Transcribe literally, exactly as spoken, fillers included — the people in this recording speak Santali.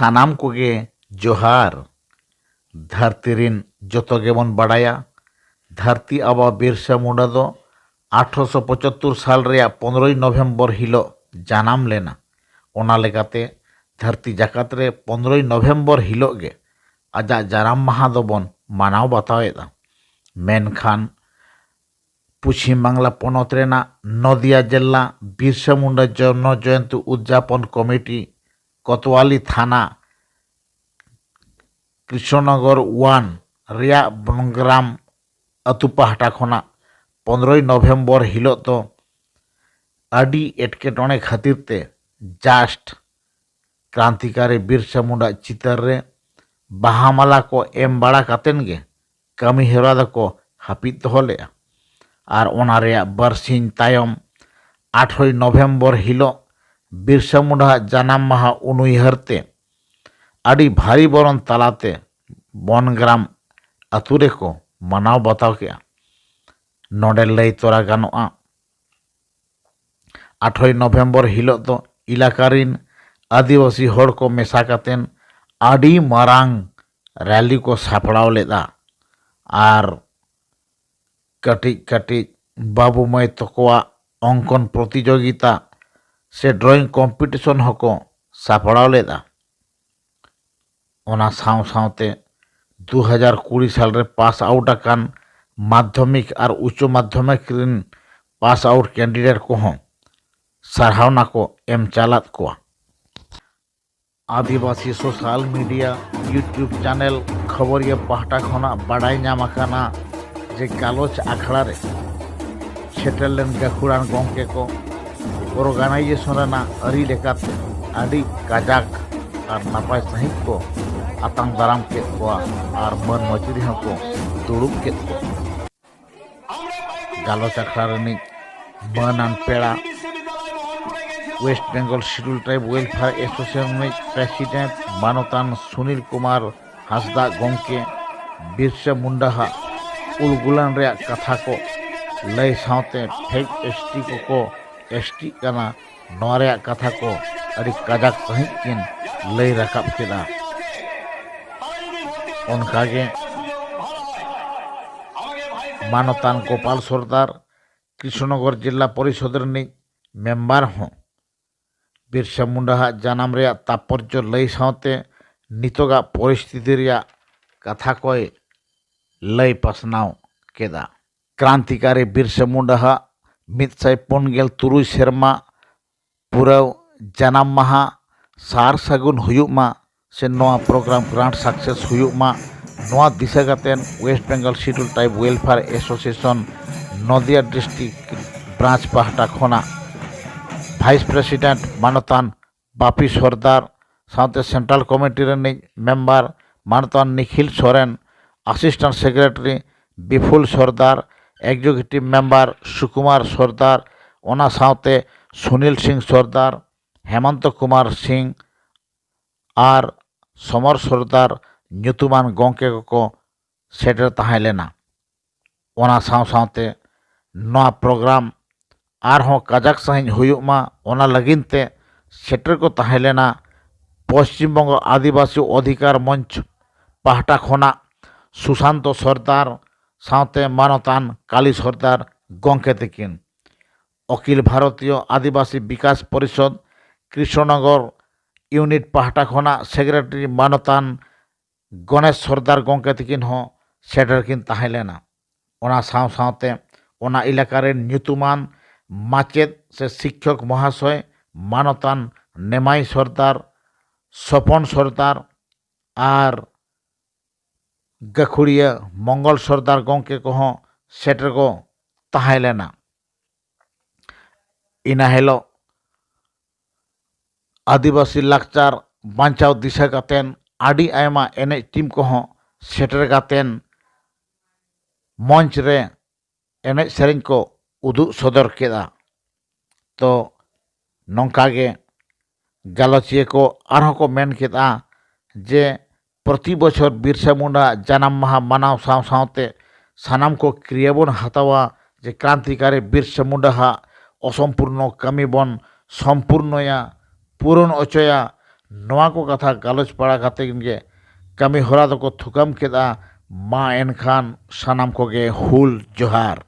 ᱥᱟᱱᱟᱢ ᱠᱚᱜᱮ ᱡᱚᱦᱟᱨ᱾ ᱫᱷᱟᱹᱨᱛᱤ ᱨᱤᱱ ᱡᱚᱛᱚ ᱜᱮᱵᱚᱱ ᱵᱟᱲᱟᱭᱟ, ᱫᱷᱟᱹᱨᱛᱤ ᱟᱵᱟ ᱵᱤᱨᱥᱟ ᱢᱩᱱᱰᱟ ᱫᱚ ᱟᱴᱷᱨᱚᱥᱚ ᱯᱚᱸᱪᱟᱛᱛᱳᱨ ᱥᱟᱞ ᱨᱮᱭᱟᱜ ᱯᱚᱱᱨᱚᱭ ᱱᱚᱵᱷᱮᱢᱵᱚᱨ ᱦᱤᱞᱚᱜ ᱡᱟᱱᱟᱢ ᱞᱮᱱᱟ᱾ ᱚᱱᱟ ᱞᱮᱠᱟᱛᱮ ᱫᱷᱟᱹᱨᱛᱤ ᱡᱟᱠᱟᱛ ᱨᱮ ᱯᱚᱱᱨᱚᱭ ᱱᱚᱵᱷᱮᱢᱵᱚᱨ ᱦᱤᱞᱚᱜ ᱜᱮ ᱟᱡᱟᱜ ᱡᱟᱱᱟᱢ ᱢᱟᱦᱟ ᱫᱚᱵᱚᱱ ᱢᱟᱱᱟᱣ ᱵᱟᱛᱟᱣᱮᱫᱟ᱾ ᱢᱮᱱᱠᱷᱟᱱ ᱯᱚᱪᱷᱤᱢ ᱵᱟᱝᱞᱟ ᱯᱚᱱᱚᱛ ᱨᱮᱱᱟᱜ ᱱᱚᱫᱤᱭᱟ ᱡᱮᱞᱟ ᱵᱤᱨᱥᱟ ᱢᱩᱱᱰᱟ ᱡᱚᱱᱢᱚ ᱡᱚᱭᱚᱱᱛᱤ ᱩᱫᱽᱡᱟᱯᱚᱱ ᱠᱚᱢᱤᱴᱤ ᱠᱚᱛᱣᱟᱞᱤ ᱛᱷᱟᱱᱟ ᱠᱨᱤᱥᱱᱚᱜᱚᱨ ᱳᱣᱟᱱ ᱨᱮᱭᱟᱜ ᱵᱚᱱᱜᱨᱟᱢ ᱟᱹᱛᱩ ᱯᱟᱦᱴᱟ ᱠᱷᱚᱱᱟᱜ ᱯᱚᱱᱨᱚᱭ ᱱᱚᱵᱷᱮᱢᱵᱚᱨ ᱦᱤᱞᱚᱜ ᱫᱚ ᱟᱹᱰᱤ ᱮᱴᱠᱮᱴᱚᱬᱮ ᱠᱷᱟᱹᱛᱤᱨ ᱛᱮ just ᱠᱨᱟᱱᱛᱤᱠᱟᱨᱤ ᱵᱤᱨᱥᱟ ᱢᱩᱱᱰᱟ ᱪᱤᱛᱟᱹᱨ ᱨᱮ ᱵᱟᱦᱟ ᱢᱟᱞᱟ ᱠᱚ ᱮᱢ ᱵᱟᱲᱟ ᱠᱟᱛᱮᱱ ᱜᱮ ᱠᱟᱹᱢᱤ ᱦᱚᱨᱟ ᱫᱚᱠᱚ ᱦᱟᱹᱯᱤᱫ ᱫᱚᱦᱚ ᱞᱮᱫᱼᱟ᱾ ᱟᱨ ᱚᱱᱟ ᱨᱮᱭᱟᱜ ᱵᱟᱨᱥᱤᱧ ᱛᱟᱭᱚᱢ ᱟᱴᱷᱨᱚᱭ ᱱᱚᱵᱷᱮᱢᱵᱚᱨ ᱦᱤᱞᱚᱜ ᱵᱤᱨᱥᱟ ᱢᱩᱱᱰᱟᱣᱟᱜ ᱡᱟᱱᱟᱢ ᱢᱟᱦᱟ ᱩᱱᱩᱭᱦᱟᱹᱨ ᱛᱮ ᱟᱹᱰᱤ ᱵᱷᱟᱹᱨᱤ ᱵᱚᱨᱚᱱ ᱛᱟᱞᱟᱛᱮ ᱵᱚᱱᱜᱨᱟᱢ ᱟᱹᱛᱩ ᱨᱮᱠᱚ ᱢᱟᱱᱟᱣ ᱵᱟᱛᱟᱣ ᱠᱮᱫᱼᱟ᱾ ᱱᱚᱰᱮ ᱞᱟᱹᱭ ᱛᱚᱨᱟ ᱜᱟᱱᱚᱜᱼᱟ, ᱟᱴᱷᱨᱚᱭ ᱱᱚᱵᱷᱮᱢᱵᱚᱨ ᱦᱤᱞᱚᱜ ᱫᱚ ᱮᱞᱟᱠᱟ ᱨᱤᱱ ᱟᱹᱫᱤᱵᱟᱹᱥᱤ ᱦᱚᱲ ᱠᱚ ᱢᱮᱥᱟ ᱠᱟᱛᱮᱱ ᱟᱹᱰᱤ ᱢᱟᱨᱟᱝ ᱨᱮᱞᱤ ᱠᱚ ᱥᱟᱯᱲᱟᱣ ᱞᱮᱫᱼᱟ᱾ ᱟᱨ ᱠᱟᱹᱴᱤᱡ ᱠᱟᱹᱴᱤᱡ ᱵᱟᱹᱵᱩ ᱢᱟᱹᱭ ᱛᱟᱠᱚᱣᱟᱜ ᱚᱝᱠᱚᱱ ᱯᱨᱚᱛᱤᱡᱳᱜᱤᱛᱟ ᱥᱮ ᱰᱨᱚᱭᱤᱝ ᱠᱚᱢᱯᱤᱴᱤᱥᱚᱱ ᱦᱚᱸᱠᱚ ᱥᱟᱯᱲᱟᱣ ᱞᱮᱫᱼᱟ᱾ ᱚᱱᱟ ᱥᱟᱶ ᱥᱟᱶᱛᱮ ᱫᱩ ᱦᱟᱡᱟᱨ ᱠᱩᱲᱤ ᱥᱟᱞ ᱨᱮ ᱯᱟᱥ ᱟᱣᱩᱴ ᱟᱠᱟᱱ ᱢᱟᱫᱽᱫᱷᱚᱢᱤᱠ ᱟᱨ ᱩᱪᱪᱚ ᱢᱟᱫᱽᱫᱷᱚᱢᱤᱠ ᱨᱤᱱ ᱯᱟᱥ ᱟᱣᱩᱴ ᱠᱮᱱᱰᱤᱰᱮᱴ ᱠᱚᱦᱚᱸ ᱥᱟᱨᱦᱟᱣᱱᱟ ᱠᱚ ᱮᱢ ᱪᱟᱞᱟᱫ ᱠᱚᱣᱟ᱾ ᱟᱹᱫᱤᱵᱟᱹᱥᱤ ᱥᱳᱥᱟᱞ ᱢᱤᱰᱤᱭᱟ YouTube ᱪᱮᱱᱮᱞ ᱠᱷᱚᱵᱚᱨᱤᱭᱟᱹ ᱯᱟᱦᱴᱟ ᱠᱷᱚᱱᱟᱜ ᱵᱟᱰᱟᱭ ᱧᱟᱢ ᱟᱠᱟᱱᱟ ᱡᱮ ᱜᱟᱞᱚᱪ ᱟᱠᱷᱲᱟ ᱨᱮ ᱥᱮᱴᱮᱨ ᱞᱮᱱ ᱜᱟᱹᱠᱷᱩᱲᱟᱱ ᱜᱚᱢᱠᱮ ᱠᱚ ᱚᱨᱜᱟᱱᱟᱭᱡᱮᱥᱚᱱ ᱨᱮᱱᱟᱜ ᱟᱹᱨᱤ ᱞᱮᱠᱟᱛᱮ ᱟᱹᱰᱤ ᱠᱟᱡᱟᱠ ᱟᱨ ᱱᱟᱯᱟᱭ ᱥᱟᱺᱦᱤᱡ ᱠᱚ ᱟᱛᱟᱝ ᱫᱟᱨᱟᱢ ᱠᱮᱫ ᱠᱚᱣᱟ ᱟᱨ ᱢᱟᱹᱱ ᱢᱟᱹᱪᱤ ᱨᱮᱦᱚᱸ ᱠᱚ ᱫᱩᱲᱩᱵ ᱠᱮᱫ ᱠᱚᱣᱟ᱾ ᱜᱟᱞᱚᱪ ᱟᱠᱷᱲᱟ ᱨᱤᱱᱤᱡ ᱢᱟᱹᱱᱟᱱ ᱯᱮᱲᱟ West Bengal Scheduled Tribe Welfare Association ᱨᱤᱱᱤᱡ ᱯᱨᱮᱥᱤᱰᱮᱱᱴ ᱢᱟᱱᱚᱛᱟᱱ ᱥᱩᱱᱤᱞ ᱠᱩᱢᱟᱨ ᱦᱟᱸᱥᱫᱟᱜ ᱜᱚᱢᱠᱮ ᱵᱤᱨᱥᱟ ᱢᱩᱱᱰᱟᱦᱟᱜ ᱩᱞᱜᱩᱞᱟᱱ ᱨᱮᱭᱟᱜ ᱠᱟᱛᱷᱟ ᱠᱚ ᱞᱟᱹᱭ ᱥᱟᱶᱛᱮ ᱯᱷᱮᱠ ᱮᱥ ᱴᱤ ᱠᱚᱠᱚ ᱮᱥ ᱴᱤᱜ ᱠᱟᱱᱟ, ᱱᱚᱣᱟ ᱨᱮᱭᱟᱜ ᱠᱟᱛᱷᱟ ᱠᱚ ᱟᱹᱰᱤ ᱠᱟᱡᱟᱠ ᱥᱟᱺᱦᱤᱡ ᱠᱤᱱ ᱞᱟᱹᱭ ᱨᱟᱠᱟᱵ ᱠᱮᱫᱟ᱾ ᱚᱱᱠᱟᱜᱮ ᱢᱟᱱᱚᱛᱟᱱ ᱜᱳᱯᱟᱞ ᱥᱚᱨᱫᱟᱨ, ᱠᱨᱤᱥᱱᱚᱜᱚᱨ ᱡᱤᱞᱟ ᱯᱚᱨᱤᱥᱚᱫ ᱨᱤᱱᱤᱡ ᱢᱮᱢᱵᱟᱨ ᱦᱚᱸ ᱵᱤᱨᱥᱟ ᱢᱩᱱᱰᱟᱣᱟᱜ ᱡᱟᱱᱟᱢ ᱨᱮᱭᱟᱜ ᱛᱟᱯᱚᱨᱡᱚ ᱞᱟᱹᱭ ᱥᱟᱶᱛᱮ ᱱᱤᱛᱚᱜᱟᱜ ᱯᱚᱨᱤᱥᱛᱷᱤᱛᱤ ᱨᱮᱭᱟᱜ ᱠᱟᱛᱷᱟ ᱠᱚᱭ ᱞᱟᱹᱭ ᱯᱟᱥᱱᱟᱣ ᱠᱮᱫᱟ᱾ ᱠᱨᱟᱱᱛᱤᱠᱟᱨᱤ ᱵᱤᱨᱥᱟ ᱢᱩᱱᱰᱟᱣᱟᱜ ᱢᱤᱫ ᱥᱟᱭ ᱯᱩᱱ ᱜᱮᱞ ᱛᱩᱨᱩᱭ ᱥᱮᱨᱢᱟ ᱯᱩᱨᱟᱹᱣ ᱡᱟᱱᱟᱢ ᱢᱟᱦᱟ ᱥᱟᱨ ᱥᱟᱹᱜᱩᱱ ᱦᱩᱭᱩᱜ ᱢᱟ, ᱥᱮ ᱱᱚᱣᱟ ᱯᱨᱳᱜᱨᱟᱢ ᱜᱨᱟᱱᱰ ᱥᱟᱠᱥᱮᱥ ᱦᱩᱭᱩᱜ ᱢᱟ, ᱱᱚᱣᱟ ᱫᱤᱥᱟᱹ ᱠᱟᱛᱮ West Bengal Sidul tribe welfare association Nadia district branch ᱯᱟᱦᱴᱟ ᱠᱷᱚᱱᱟᱜ ᱵᱷᱟᱭᱤᱥ ᱯᱨᱮᱥᱤᱰᱮᱱᱴ ᱢᱟᱱᱚᱛᱟᱱ ᱵᱟᱯᱤ ᱥᱚᱨᱫᱟᱨ ᱥᱟᱶᱛᱮ ᱥᱮᱱᱴᱨᱟᱞ ᱠᱚᱢᱤᱴᱤ ᱨᱤᱱᱤᱡ ᱢᱮᱢᱵᱟᱨ ᱢᱟᱱᱚᱛᱟᱱ ᱱᱤᱠᱷᱤᱞ ᱥᱚᱨᱮᱱ, ᱟᱥᱤᱥᱴᱮᱱᱴ ᱥᱮᱠᱨᱮᱴᱟᱨᱤ ᱵᱤᱯᱩᱞ ᱥᱚᱨᱫᱟᱨ, ᱮᱠᱡᱤᱠᱤᱭᱩᱴᱤᱵᱷ ᱢᱮᱢᱵᱟᱨ ᱥᱩᱠᱩᱢᱟᱨ ᱥᱚᱨᱫᱟᱨ, ᱚᱱᱟ ᱥᱟᱶᱛᱮ ᱥᱩᱱᱤᱞ ᱥᱤᱝ ᱥᱚᱨᱫᱟᱨ, ᱦᱮᱢᱚᱱᱛᱚ ᱠᱩᱢᱟᱨ ᱥᱤᱝ ᱟᱨ ᱥᱚᱢᱚᱨ ᱥᱚᱨᱫᱟᱨ ᱧᱩᱛᱩᱢᱟᱱ ᱜᱚᱢᱠᱮ ᱠᱚᱠᱚ ᱥᱮᱴᱮᱨ ᱛᱟᱦᱮᱸ ᱞᱮᱱᱟ᱾ ᱚᱱᱟ ᱥᱟᱶ ᱥᱟᱶᱛᱮ ᱱᱚᱣᱟ ᱯᱨᱳᱜᱨᱟᱢ ᱟᱨᱦᱚᱸ ᱠᱟᱡᱟᱠ ᱥᱟᱺᱦᱤᱡ ᱦᱩᱭᱩᱜ ᱢᱟ, ᱚᱱᱟ ᱞᱟᱹᱜᱤᱫ ᱛᱮ ᱥᱮᱴᱮᱨ ᱠᱚ ᱛᱟᱦᱮᱸ ᱞᱮᱱᱟ ᱯᱚᱥᱪᱤᱢ ᱵᱚᱝᱜᱚ ᱟᱹᱫᱤᱵᱟᱹᱥᱤ ᱚᱫᱷᱤᱠᱟᱨ ᱢᱚᱧᱪ ᱯᱟᱦᱴᱟ ᱠᱷᱚᱱᱟᱜ ᱥᱩᱥᱟᱱᱛᱚ ᱥᱚᱨᱫᱟᱨ ᱥᱟᱶᱛᱮ ᱢᱟᱱᱚᱛᱟᱱ ᱠᱟᱞᱤ ᱥᱚᱨᱫᱟᱨ ᱜᱚᱢᱠᱮ ᱛᱤᱠᱤᱱ᱾ ᱚᱠᱷᱤᱞ ᱵᱷᱟᱨᱚᱛᱤᱭᱚ ᱟᱹᱫᱤᱵᱟᱹᱥᱤ ᱵᱤᱠᱟᱥ ᱯᱚᱨᱤᱥᱚᱫᱽ ᱠᱨᱤᱥᱱᱚᱜᱚᱨ ᱤᱭᱩᱱᱤᱴ ᱯᱟᱦᱴᱟ ᱠᱷᱚᱱᱟᱜ ᱥᱮᱠᱨᱮᱴᱟᱨᱤ ᱢᱟᱱᱚᱛᱟᱱ ᱜᱚᱱᱮᱥ ᱥᱚᱨᱫᱟᱨ ᱜᱚᱢᱠᱮ ᱛᱤᱠᱤᱱ ᱦᱚᱸ ᱥᱮᱴᱮᱨ ᱠᱤᱱ ᱛᱟᱦᱮᱸ ᱞᱮᱱᱟ᱾ ᱚᱱᱟ ᱥᱟᱶ ᱥᱟᱶᱛᱮ ᱚᱱᱟ ᱮᱞᱟᱠᱟ ᱨᱮᱱ ᱧᱩᱛᱩᱢᱟᱱ ᱢᱟᱪᱮᱫ ᱥᱮ ᱥᱤᱠᱠᱷᱚᱠ ᱢᱚᱦᱟᱥᱚᱭ ᱢᱟᱱᱚᱛᱟᱱ ᱱᱮᱢᱟᱭ ᱥᱚᱨᱫᱟᱨ, ᱥᱚᱯᱚᱱ ᱥᱚᱨᱫᱟᱨ ᱟᱨ ᱜᱟᱹᱠᱷᱩᱲᱤᱭᱟᱹ ᱢᱚᱝᱜᱚᱞ ᱥᱚᱨᱫᱟᱨ ᱜᱚᱢᱠᱮ ᱠᱚᱦᱚᱸ ᱥᱮᱴᱮᱨ ᱠᱚ ᱛᱟᱦᱮᱸ ᱞᱮᱱᱟ᱾ ᱤᱱᱟᱹ ᱦᱤᱞᱳᱜ ᱟᱹᱫᱤᱵᱟᱹᱥᱤ ᱞᱟᱠᱪᱟᱨ ᱵᱟᱧᱪᱟᱣ ᱫᱤᱥᱟᱹ ᱠᱟᱛᱮᱱ ᱟᱹᱰᱤ ᱟᱭᱢᱟ ᱮᱱᱮᱡ ᱴᱤᱢ ᱠᱚᱦᱚᱸ ᱥᱮᱴᱮᱨ ᱠᱟᱛᱮᱱ ᱢᱚᱧᱪ ᱨᱮ ᱮᱱᱮᱡ ᱥᱮᱨᱮᱧ ᱠᱚ ᱩᱫᱩᱜ ᱥᱚᱫᱚᱨ ᱠᱮᱫᱟ᱾ ᱛᱚ ᱱᱚᱝᱠᱟ ᱜᱮ ᱜᱟᱞᱚᱪᱤᱭᱟᱹ ᱠᱚ ᱟᱨᱦᱚᱸ ᱠᱚ ᱢᱮᱱ ᱠᱮᱫᱟ ᱡᱮ ᱯᱨᱚᱛᱤ ᱵᱚᱪᱷᱚᱨ ᱵᱤᱨᱥᱟ ᱢᱩᱱᱰᱟ ᱡᱟᱱᱟᱢ ᱢᱟᱦᱟ ᱢᱟᱱᱟᱣ ᱥᱟᱶ ᱥᱟᱶᱛᱮ ᱥᱟᱱᱟᱢ ᱠᱚ ᱠᱨᱤᱭᱟ ᱵᱚᱱ ᱦᱟᱛᱟᱣᱟ ᱡᱮ ᱠᱨᱟᱱᱛᱤᱠᱟᱨᱤ ᱵᱤᱨᱥᱟ ᱢᱩᱱᱰᱟ ᱦᱟᱜ ᱚᱥᱚᱢᱯᱩᱨᱱᱚ ᱠᱟᱹᱢᱤ ᱵᱚᱱ ᱥᱚᱢᱯᱩᱨᱱᱚᱭᱟ, ᱯᱩᱨᱚᱱ ᱚᱪᱚᱭᱟ, ᱱᱚᱣᱟ ᱠᱚ ᱠᱟᱛᱷᱟ ᱜᱟᱞᱚᱪ ᱵᱟᱲᱟ ᱠᱟᱛᱮ ᱜᱮ ᱠᱟᱹᱢᱤ ᱦᱚᱨᱟ ᱫᱚᱠᱚ ᱛᱷᱩᱠᱟᱹᱢ ᱠᱮᱫᱼᱟ᱾ ᱢᱟ ᱮᱱᱠᱷᱟᱱ ᱥᱟᱱᱟᱢ ᱠᱚᱜᱮ ᱦᱩᱞ ᱡᱚᱦᱟᱨ᱾